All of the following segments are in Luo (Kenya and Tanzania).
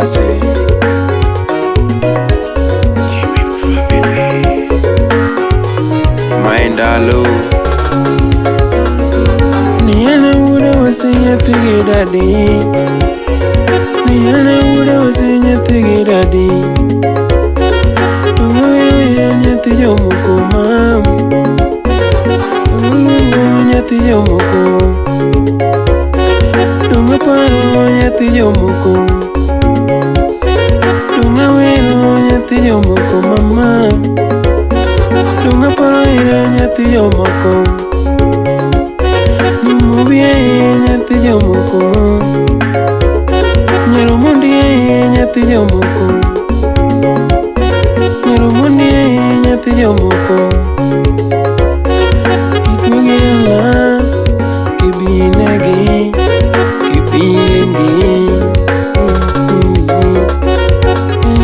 Ase TBM Family. Maendalo. Niyana wuoda wasenyathi gi dadi. Niyana wuoda wasenyathi gi dadi. Donge wero wero nyathi jomoko mam. Donge nyathi jomoko. Donge paro nyathi jomoko. Donge wero nyathi jomoko mama. Donge paro ira nyathi jomoko. Nimubie nyathi jomoko. Nyero mondie nyathi jomoko. Nyero mondie nyathi jomoko. Kiduogi dala, kibinegi, kibilingi.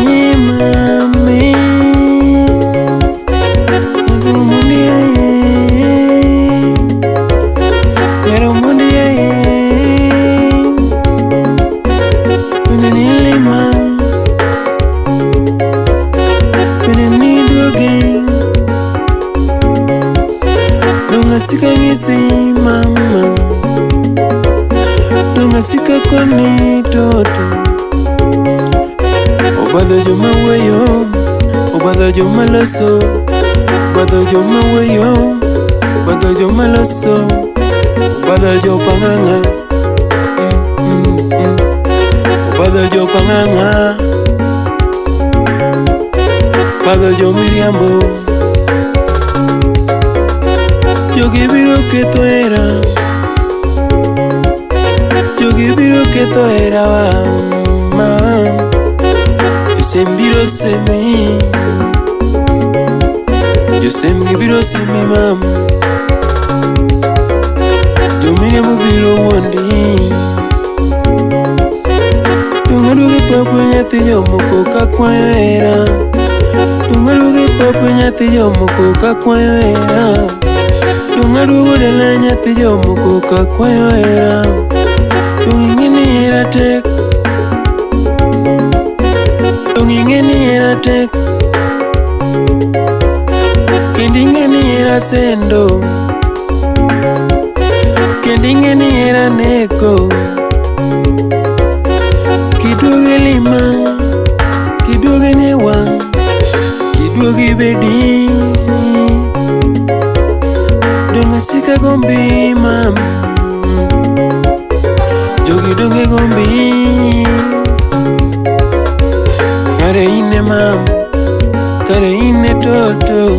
Ee mami, nyero mondie, nyero mondie. Bende nilima, bende niduogi. Donge asika nyisi mama, donge asika koni toto. Obadho joma wuoyo, obadho joma loso, obadho joma wuoyo, obadho joma loso, obadho jopang'ang'a, obadho jopang'ang'a, obadho jomiriambo. Jogi biro ketho hera, jogi biro ketho hera wa ma. Josem biro semi, josem gi biro semi mam. Jomiriambo biro wuondi. Donge aduogo e pap nyathi jomoko kakwayo hera. Donge aduogo e pap nyathi jomoko kakwayo hera. Donge aduogo dala nyathi jomoko kakwayo hera. Donge ing'e ni hera tek. Donge ing'e ni hera tek. Kendo ing'e ni hera sendo. Kendo ing'e ni hera neko. Kiduogo lima, kiduogo newa, kiduogo ibedi. Donge asika gombi mam, jogi donge gombi. Kare ine mam, kare ine toto,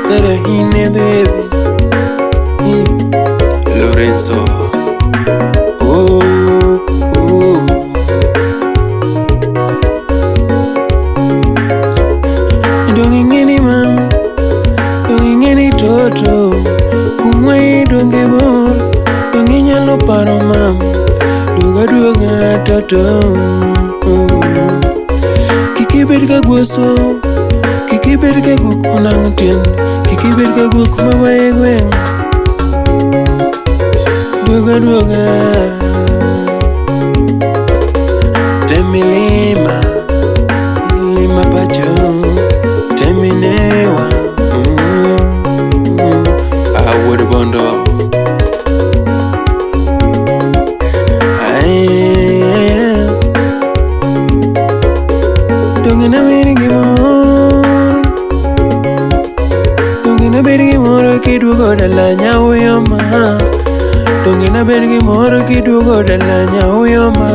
kare ine baby. Lorenzo. Oh, oh. Donge ing'e ni mam, donge ing'e ni toto, kumwa donge bor, donge inyalo paro mam, duoga aduoga toto. Kik ibed ka guoso, kik ibed ka guok monang' tiend, kik ibed ka guok mabayo e gweng'. Duoga aduoga. Temilima, lima pacho, teminewa. Awuod Bondo. Ae, donge nabed gi mor, donge nabed gi mor kiduogo dala nyawiyoma. Donge nabed gi mor kiduogo dala nyawiyoma.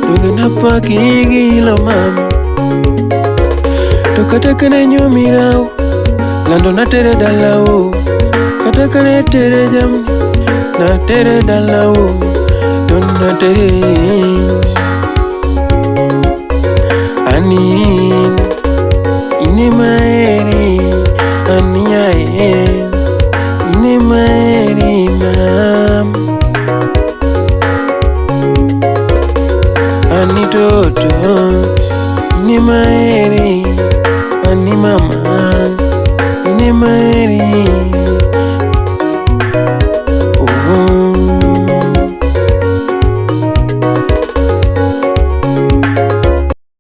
Donge napaki gi ilo mam. To kata kane nyuomi raw, lando natere dalau. Kata kane tere jamni, natere dalau. To natere anin, ine maeri, aniae, ine maeri mam. Ani toto, ine maeri, ani mama, ine maeri.